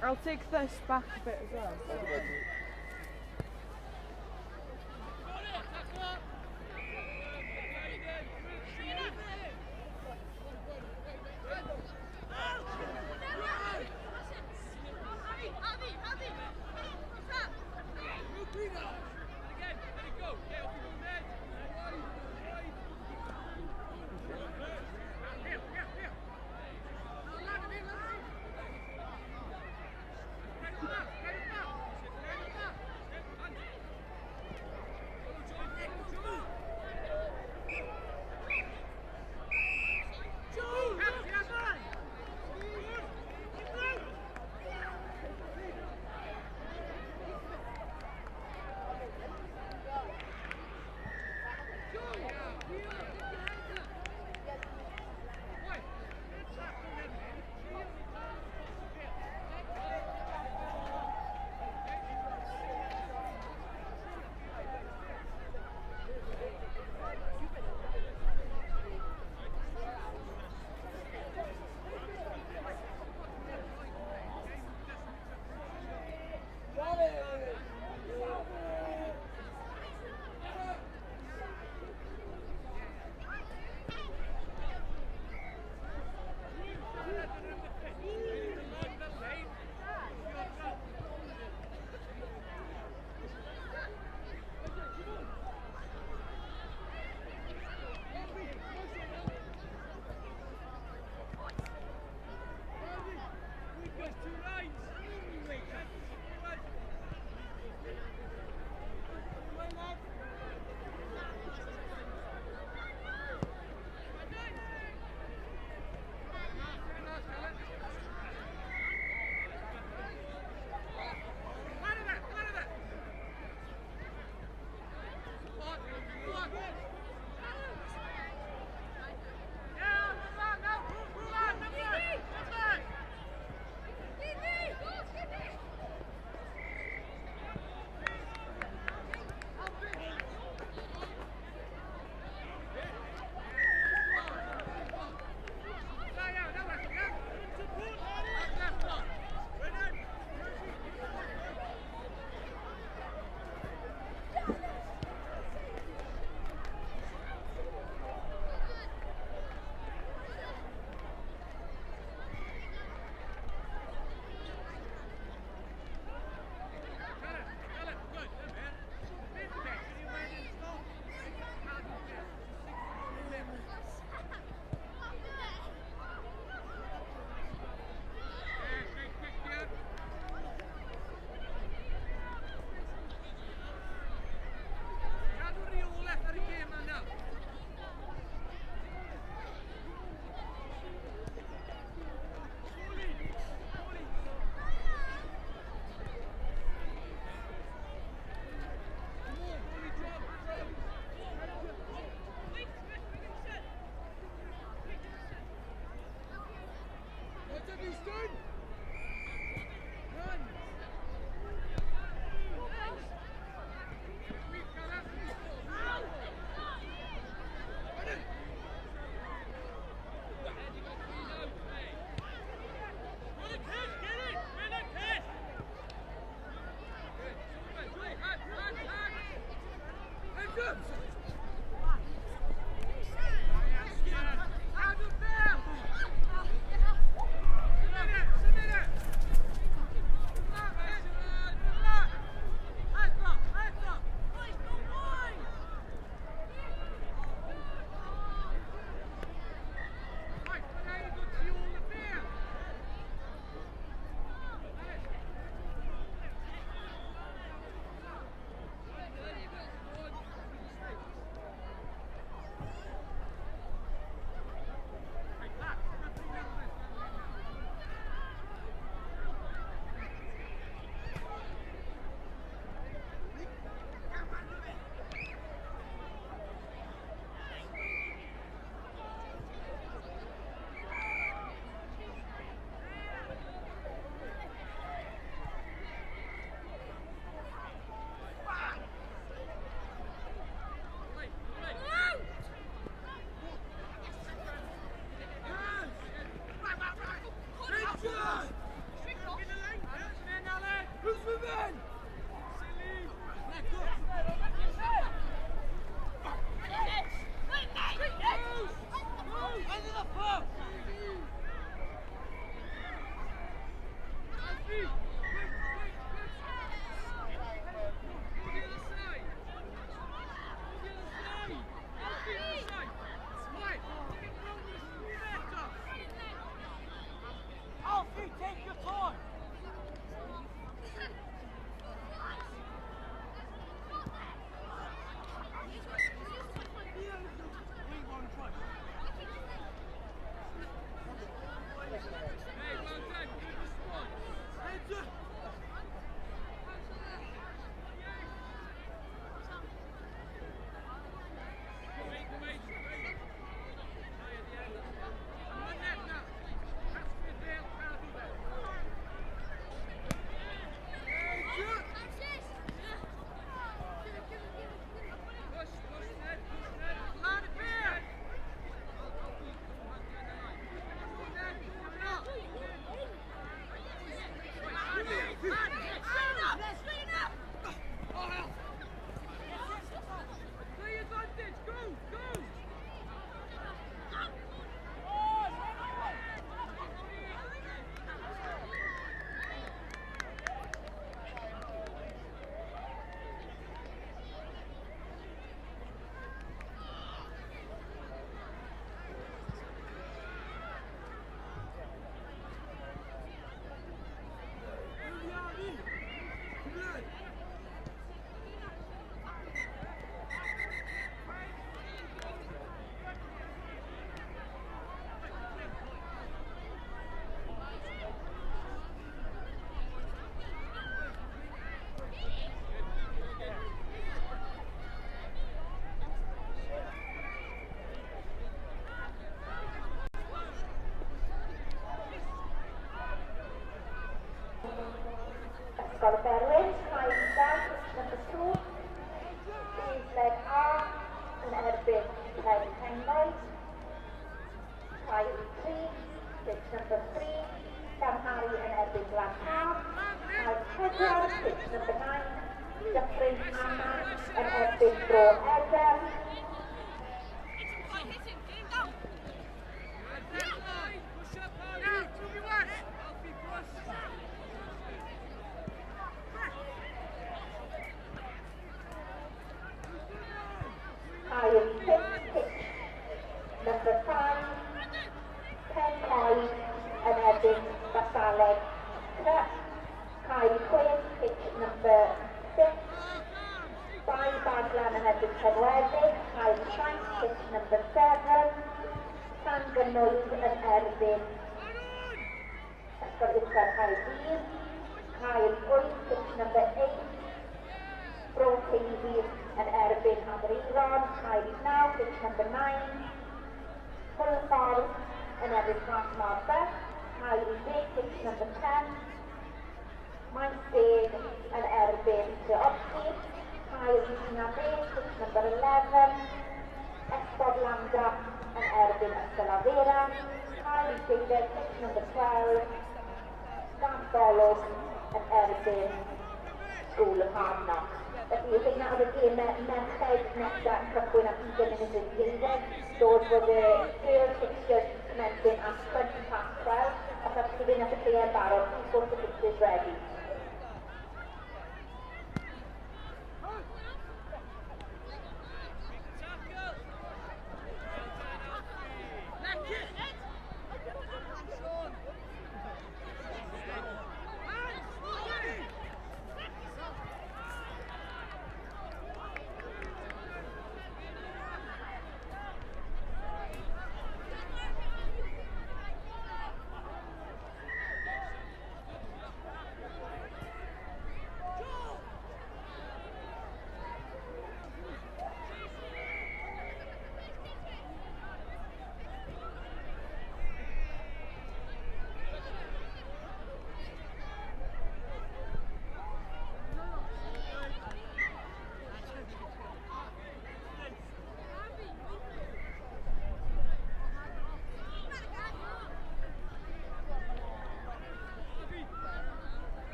I'll take this back a bit as well. Ysgol y Berwyn, Cae Isaf, number 2, Led A yn erbyn Pen Pengoed, Cae 3, pitch number 3, Llanhari yn erbyn Glanhaf, Cae 4, pitch number 9, Dyffryn Aman yn erbyn Bro Eder. Cae 5, pitch number 5, Pencoed yn erbyn Basaleg C. Cae 6, pitch number 6, Bae Baglan yn erbyn Penweddig. Cae 7, pitch number 7, Llangynwyd yn erbyn Ysgol Uwchradd Caerdydd. Cae 8, pitch number 8, Bro Teifi yn erbyn Aberaeron. Cae 9, pitch number 9, Hwlffordd yn erbyn Plas Morfa. Cae 10, pitch number 10, Maes Deg yn erbyn Treorci. Cae 11, pitch number 11, Esgob Lambda yn erbyn Ysgol Afera. Cae 12, pitch number 12, Garth Olwg yn erbyn School of Hard Knocks. Felly, hynna oedd y gemau merched nesaf yn cychwyn am 20 munud yn 12. Those were the girls fixtures commencing at 12:20. Os ydych chi fynd at y lle'n barod, please go to the fixtures ready.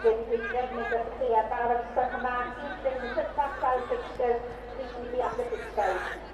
11 mynd o'r lle ar ymsach yma, playing the footpath style fixtures, please be at the pitch side.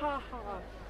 Ha ha.